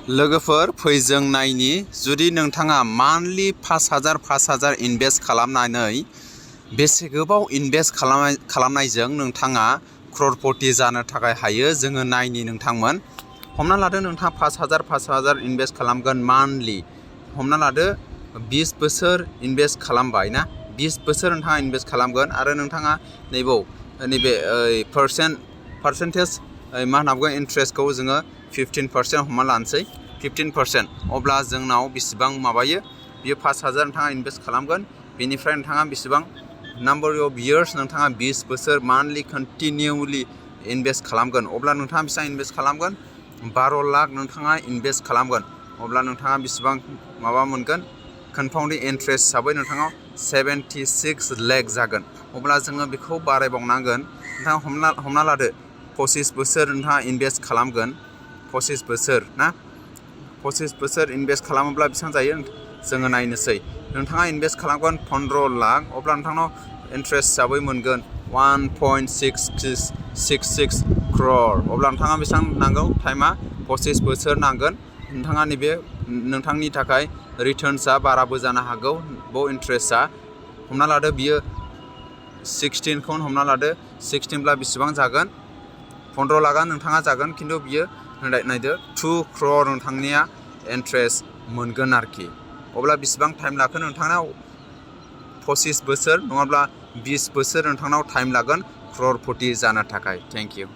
लोगोफोर फैजों नायनि जुदि नोंथाङा मान्थलि 5,000 इनभेस्ट खालामनानै बेसे गोबाव इनभेस्ट खालामनायजों नोंथाङा क्ररपति जानो थाखाय हायो जोङो नायनि नोंथांमोन। हमना लादो नोंथाङा 5,000 इनभेस्ट खालामगोन मान्थलि। हमना लादो 20 बोसोर इनभेस्ट खालामबाय ना 20 बोसोर नोंथाङा इनभेस्ट खालामगोन आरो नोंथाङा नैबे पार्सेन्टेज मा होनना बुङो इन्ट्रेस्टखौ जोङो 15% हमना लानोसै 15%। अब्ला जोंनाव बेसेबां माबायो बियो 5,000 नोंथाङा इनभेस्ट खालामगोन बेनिफ्राय नोंथाङा बेसेबां नाम्बार अफ इयार्स नोंथाङा 20 बोसोर मान्थलि कन्टिनिउलि इनभेस्ट खालामगोन अब्ला नोंथाङा बेसेबां इनभेस्ट खालामगोन 12 लाख नोंथाङा इनभेस्ट खालामगोन अब्ला नोंथाङा बेसेबां माबा मोनगोन कनपाउन्डिं इन्ट्रेस्ट हिसाबै नोंथाङा 76 लाख जागोन। अब्ला जोङो बेखौ बारायबावनांगोन नोंथाङा हमना लादो 25 बोसोर नोंथाङा इनभेस्ट खालामगोन 25 बोसोर ना 25 बोसोर इनभेस्ट खालामोब्ला बेसेबां जायो जोङो नायनोसै। नोंथाङा इनभेस्ट खालामगोन 15 लाख अब्ला नोंथांनाव इन्ट्रेस्ट हिसाबै मोनगोन 1.66 crore। अब्ला नोंथाङा बेसेबां नांगौ टाइमा 25 बोसोर नांगोन। नोंथाङा नैबे नोंथांनि थाखाय रिटार्नसा बाराबो जानो हागौ बे इन्ट्रेस्टआ। हमना लादो बियो 16 हमना लादो 16 ब्ला बेसेबां जागोन 15 लाखआ नोंथाङा जागोन खिन्थु बियो नायदो 2 crore नोंथांनिया इन्ट्रेस्ट मोनगोन आरोखि। अब्ला बेसेबां टाइम लागोन नोंथांनाव 25 बोसोर नङाब्ला 20 बोसोर नोंथांनाव टाइम लागोन क्ररपति जानो थाखाय। Thank you.